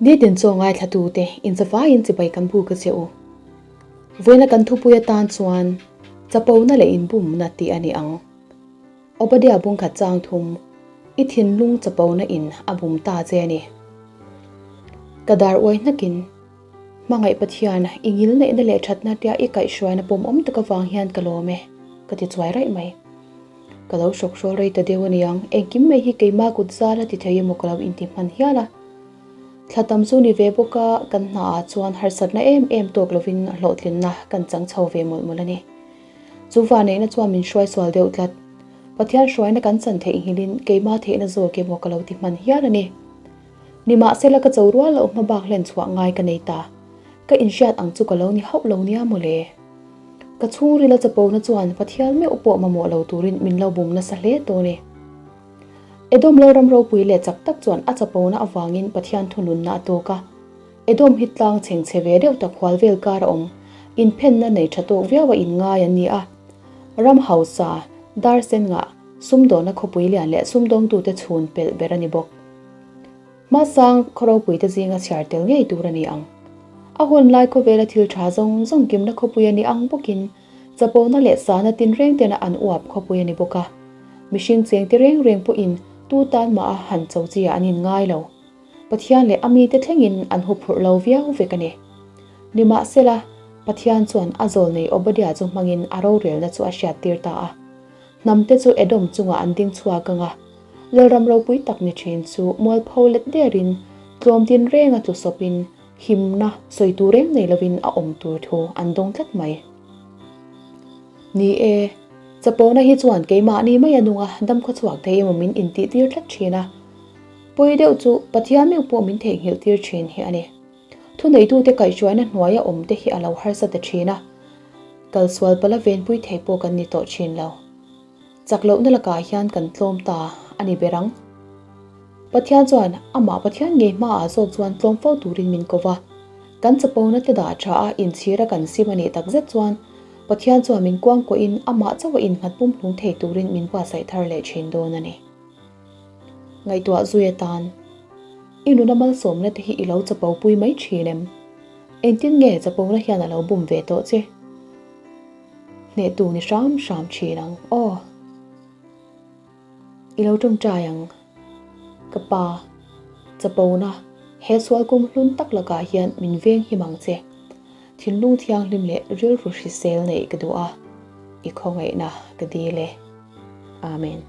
Nitin chaw ngaithlatute inzavaiin chibai kan buk a che u. Vawiina kan thupui atan chuan chapona leh inbumna tih a ni ang. Obadiah bungkhat chang thum, I thinlung chapona in a bum ta che a ni. Ka dar uai hnakin, Hmangaih Pathian, i ngil neihna leh thatna tia i kaihhruaina pawmawm tak avang hian ka lawm e, ka ti chuai raih mai. Ka lo hrawk hrawl rei ta deuh a niang, engkim mai hi keimah kut zal a ti thei emaw ka lo inti hman hial a. Thla tam chu ni ve bawk a, kan hnaah chuan harsatna em em tawk lovin hlawhtlinna kan chang chho ve mawlh mawlh a ni. Chu vaneihna chuan min hruai sual deuh tlat. Pathian hruaina kan chan theihnghilhin keimah theihna zawk emaw ka lo ti hman hial a ni. Nimahsela ka cho rual loh hma bak hlen chhuah ngai ka nei ta. Ka inhriat ang chu ka lo ni hauh lo nia mawle. Ka chhungrila chapona chuan Pathian meuh pawh mamawh lo turin min lo bum nasa hle tawh a ni. Edom Lalram ropui leh chak tak chuan a chapona avangin Pathian thununna a tawk a. Edom hi tlang chhengchhe ve deuh tak hual vel kar a awm, inphenna nei tha tawk viau a inngai an ni a. Ram hausa, dar sen ngah, sumdawna khawpui lian leh sumdawngtute chhun pelh ber a ni bawk. Hmasang khaw ropuite zinga chhiar tel ngei tur a ni ang. A hun lai khawvela thil tha zawng zawng kimna khawpui a ni ang bawkin chapona leh sana tinreng tena an uap khawpui a ni bawk a. Mihring chengte reng reng pawhin tu tan mah a han cho chi ah an inngai lo. Pathian leh a mite thlengin an huphurh lo viau vek a ni. Nimahsela, Pathian chuan a zawlnei Obadiah chu hmangin a rorelna chu a hriattir ta a. Hnamte chu Edom chungah an ding chhuak ang a, Lalram ropui tak ni thin chu mualpho let derin tlawm din renga tlu sawpin himna sawi tur reng nei lovin a awm tur thu an dawng tlat mai. Ni e, chapona hi chuan keimahni mai a nung a, dam khawchhuak thei emaw min intih tir tlat thin a. Pawi deuh chu Pathian meuh pawh min theihnghilh tir thin hi a ni. Thuneitute kaihhruaina hnuaia awm te hi a lo harsa ta thin a, kalsual pala venpui thei pawh kan ni tawh thin lo. Chak lohna lakah hian kan tlawm ta a ni ber ang. Pathian chuan amah Pathian ngei hmaah zawk chuan tlawm fo turin min ko va. Kan chapona te dah tha a inchhira kan sim a nih takzet chuan Pathian chuan min kuangkuahin amah chauha innghat pumhlum thei turin min buatsaih thar leh thin dawn a ni. Ngaihtuah zui atan i nuna malsawmna te hi i lo chapo pui mai thin em? Engtin nge chapona hian a lo bum ve tawh che? Hnehtu ni hram hram thin ang aw. I lo tawngtai ang. Ka pa, chapona, he sual kum hlun tak lakah hian min veng him ang che. Thinlung thianghlim leh rilru hrisel neih ka duh a, i khawngaihna ka dil e. Amen.